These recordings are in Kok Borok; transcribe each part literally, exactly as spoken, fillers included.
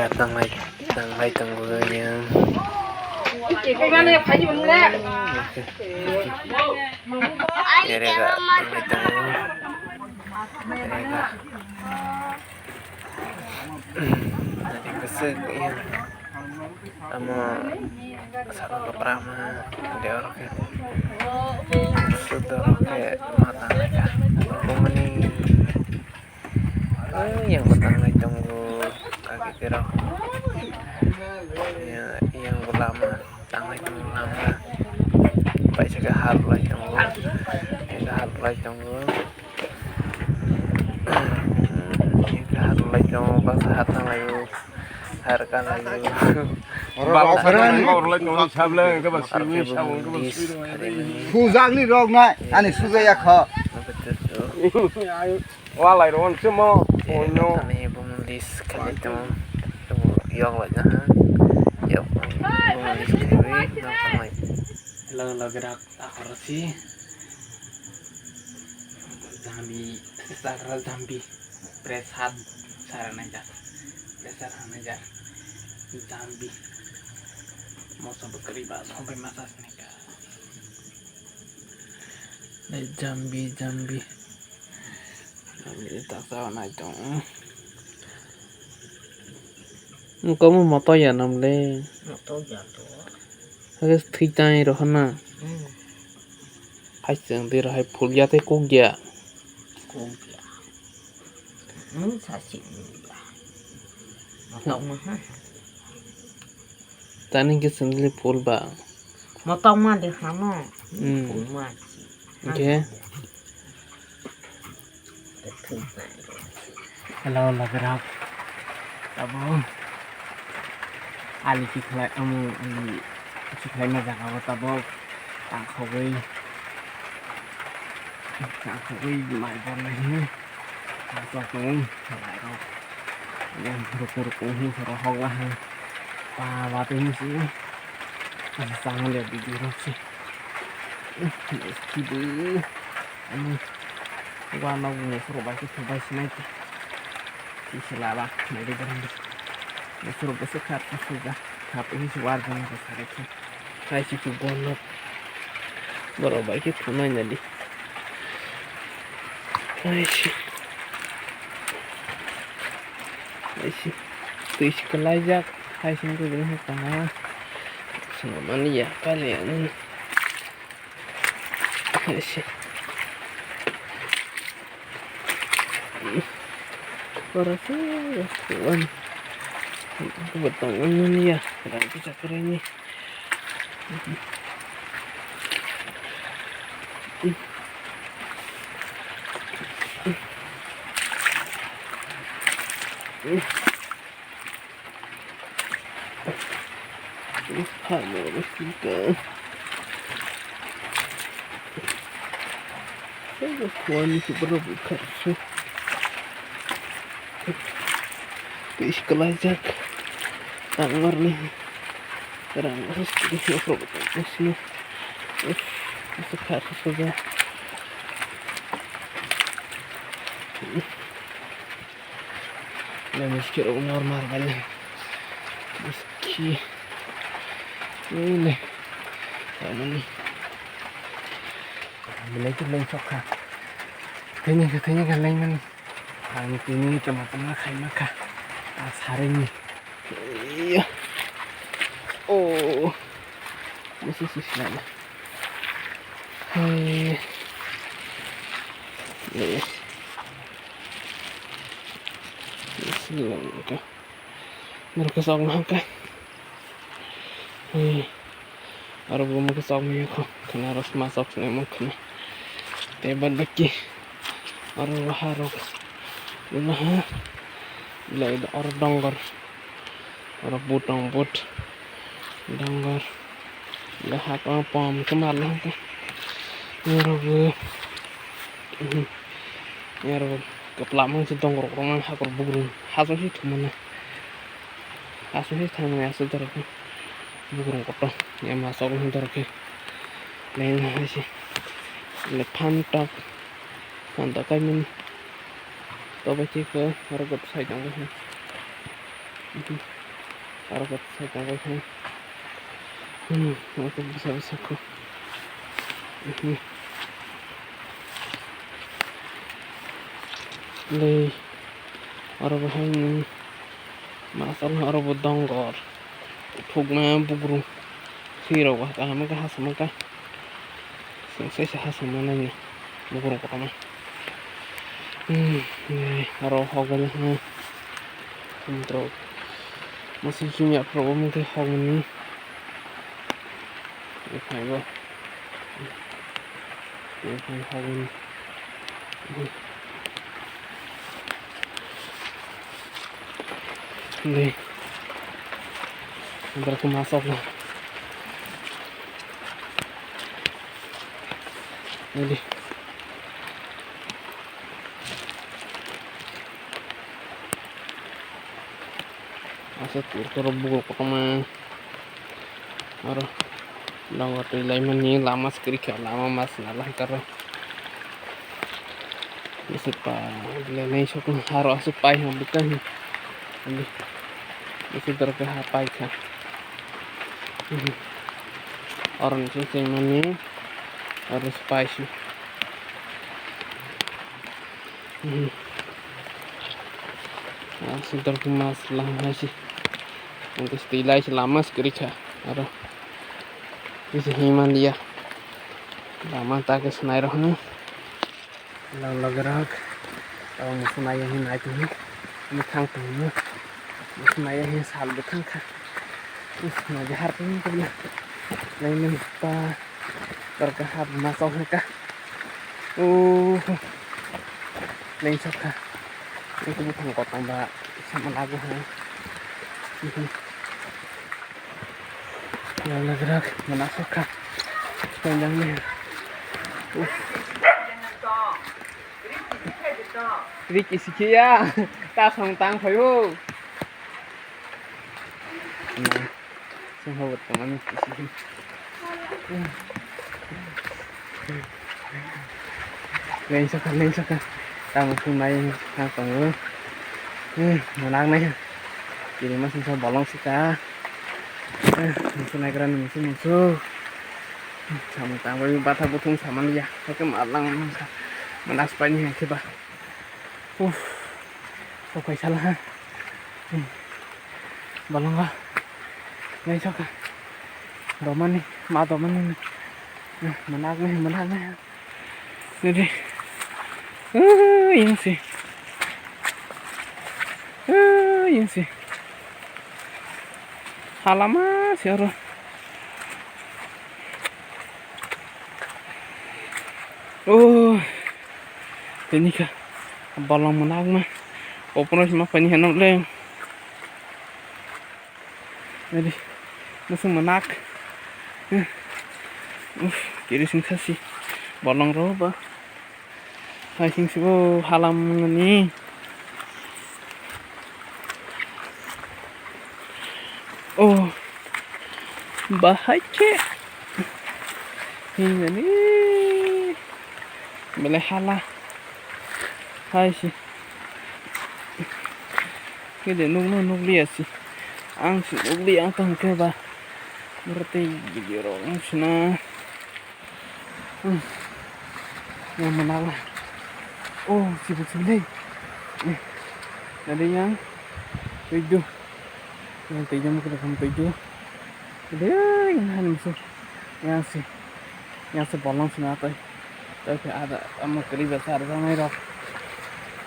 Tanglai, tanglai tongo yang. Erega tanglai tongo. Erega. Tadi kesek yang. Amo saka keprak mah, dia orang ke. Sudah orang ke mata mereka. Bumani. Oh, yang kutang lai tunggu, kaki tirok. Ya, yang ulama, tang lai tunggu lama. Pai saka hal lai tunggu. Yang hal lai tunggu. Yang hal lai tunggu, bangsa hat tang lai. Har ka lai. Oro rok phai rok. Oro lai tong sable ke ba siwi sabong ke ba siwi. Sujak ni rok nai, ani sujak ya kho. Wa lai ro on se mo. Ono. Ani bung lis kali tong. Yok lai na ha. Yok. Bung lis kali. Hello, hello, gerak. Akhorosi jambi, sakral jambi, press hat sara naija, press hat hanaija, jambi, moso bwkri ba sompai masa sini ka. Jambi, jambi, jambi tak sawa nai tong. Nung komo moto ya nam le. Moto ya to. Hake thwi tang rw hana. Hmm. Hai chwng twi rw hai phul ya tei kuk ya. Kuk ya. Nung sa si ya. Moto ma ha. Tani ke sendili phul ba. Moto ma de hano. Hmm. Phul ma si. Oke. Hello, lagarap. Tabuk. Ali chikhlai, amu, ali chikhlai ma jaga o tabuk. Tangkhogwi. Tangkhogwi mai bornai hi. Tangkhogwi, lai rok. Ruku ruku hi soro hogla ha. Pa, ba, tu hi si. Chang le video rok si. Nice video. Ani uanok ni phuru bai khe thubai sinai khe. Kisa lala nai de borok. Ni phuru bwswk kha kha suja. Kha phi se war jani ko sare khe. Hai si khe borok. Borok bai khe thunai nai di. Hai si. Hai si. Twi si kwlaijak. Hai si wngkhe bini hai tongma. Swnamani ya kali ani. Ese. Ora se, wan. Betong ini ya, berarti cakar ini. Twi si kwlaijak. Tangmarni rang aswk twi si kwlaijak. Nai miskirok normal bai le. Miski. Nini. Tamani. Belai khe lengsok kha. Thini khe, thini khe lengmani. Ang tini tama tama khaima kha. A saringni. Iya. Oh. Mesti sih lama. Hai. Iya. Bismillah, oke. Norok khe chokma hwnkhe. Aro bo mokhe chokma yakho khwna, aro sma chok swnai mokhe khwna. Tei bad baki aro waha rok, waha belai oro dongor, oro but tong but dongor. Belai hakhe pom khe marla hwnkhe. Oro bo. Aro kwplama se dongor rok rok hakhor bugrung haso se thumana. Haso se thangmani aswk dorok khe bugrung kotor ya ma sok wngkha dorok khe lengma hai se le phan tok phan tok kaimani tobai khe oro gotosai tongo. Aro khe sai tongbaikha. Hmm, aro khe bwsa bwsa kho. Hmm. Dei, oro bo hai nwng masa oro bo dongor. Thukma bugrung. Sirok bo kaham khe hasama kha. Chwng sai se hasama nai ni bugrung kotorma. Hmm, aro hok bai nai. Masi chumi aphuru bo mungkhe hok ni. Phai bo. Phai hok ni. Dei. Berke masuk na. Dei. Asa tur tur bugo kotorma. Aro. Dongor twi laimani lama se kwrwi kha, lama ma swnam lai kha ro. Bwswk pa belai naisok aro aswk pai hwn bwkha hwn. Bwswk dorkha ha pai kha. Oro ni se chengmani oro se pai se. Aswk dorkha mas lang hai se. Ang twi lai se lama se kwrwi kha aro. Kisa himaliya. Lama ta khe swnai rok hwnwi. Lang logirok. Tabuk musu naiya hwnwi nai tongwi. Mwkhang tongwi. Musu naiya hwnwi sal bwkhang kha. Uff, naidi har tongwi tongwi. Nainani pa. Torka hap ma chok hwnkha. Uff. Lengsok kha. Nokni bwkhang kotorma ba sama lagu ha. Yang lagrak mana sokha. Yang ni. Rik isi khe ya. Ta song tang phayo. Sing ho tong ani isi. Lengsokha, lengsokha. Tamo khe mai tang tongo. Hmm, manang nai. Kiri ma singsa bolong sika. Eh, musu naigra ni musu musu. Samung tangwi batha buthung samaliya. Hake malang manang sa. Manas paini hake ba. Uff. Sokai sala ha. Hmm. Bolongo. Lengsokha. Domani, ma domani. Hmm, manang nai, manang nai. Nidi. Uuu, yang si. Uuu, yang si. Halama si oro. Oh. Tini kha. Bolong manang ma. Opor si ma pani hanam le. Adi, musu manak. Uff, kiri sing khasi. Bolong ro ba. Hai sing sibo halam ni. Oh. Bahai khe. Hingani. Belai hala. Hai si. Kede nukno nukliya si. Ang si nukliya ang tong khe ba. Bwrwtwi video rok ang sina. Hmm. Yang manala. Oh, sibuk sibuk lei. Hmm. Nadi yang. Tuidu. Yang tuidu mukhe rokam tuidu. Dei, yang han musu. Yang si. Yang si bolong sina toi. Tei khe ada amo kwrwi bwsa rwjaknai rok.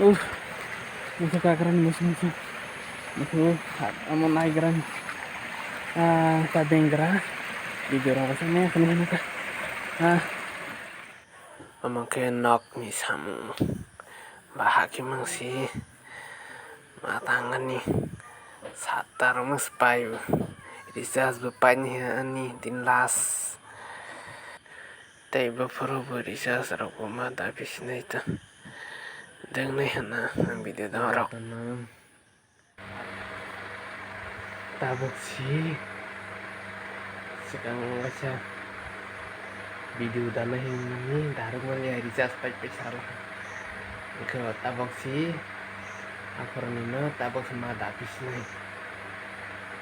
Uff, musu kakrani musu musu. Musu amo naigrani. Ah, ta bengra. Video rok bwsa me khani hwnka. Ah. Amo khe nokni samung. Bahai khe mangsi. Ma tangani. Satta rok mangsi pai. Recharge bo paini ani tin last. Tei buphuru bo recharge rok bo ma dabi sinai ta. Dengnai hwnna ang video dong rok. Tabuk si swkang kaisa video dana hinmani daruk mani recharge pai pai salo. Hwnkhe tabuk si aphuru nino tabuk si ma dabi sinai.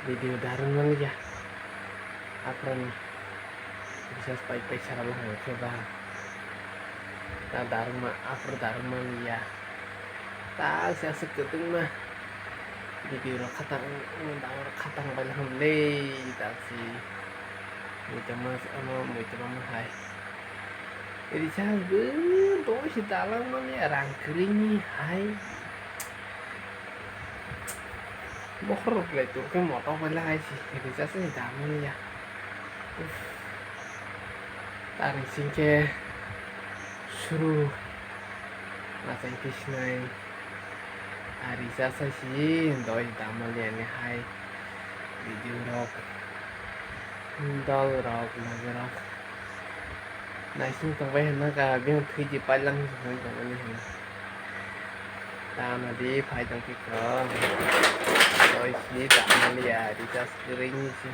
Video darwng manliya. Aphuru ni recharge pai pai sara lahai khe ba. Ta darwngma, aphuru darwng manliya. Ta se aswk kwtwngma. Video rok khatang, rok khatang bai laham le ta si. Muitama ano muitama ma hai. Recharge bo doi se dalang mani rang kwrwini hai. Bokhorok belai tongkhe motok bai lagai si, recharge se da mani ya. Uff. Tari singkhe suru achai khe sinai. Ari chasai si doi da mani ani hai video rok, dol rok, loge rok. Naising tongbai hwnna ka, bini thwi di pailang hinwi tongmani hwnna. Tana di phai tongkhe kho. Doi si damani ya, recharge kwrwini si.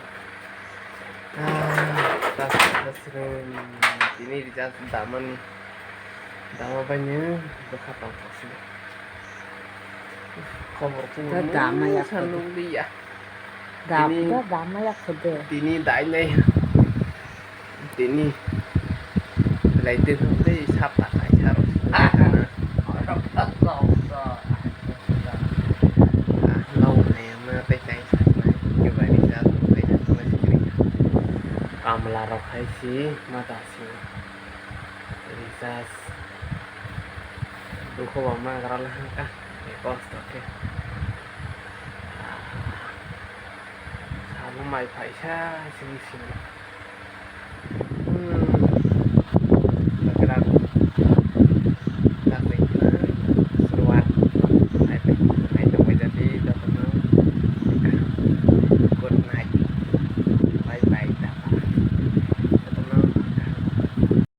Ah, ta sini recharge damani. Dama baino bwkha tongthok si. Khobor kubur dama ya sanu liya. Dam-, tini, da dama ya khode. Tini dainai. Tini. Belai twi hwnwi sap ta khai saro. Ah, no, nai ma tei tai sa nai. Kebari sa tei sa nai. Kamla rok hai si ma ta si. Recharge. Dukho bo ma gra la hangka. Ni kosto khe. Ah. Sabo mai phaisa simi simi.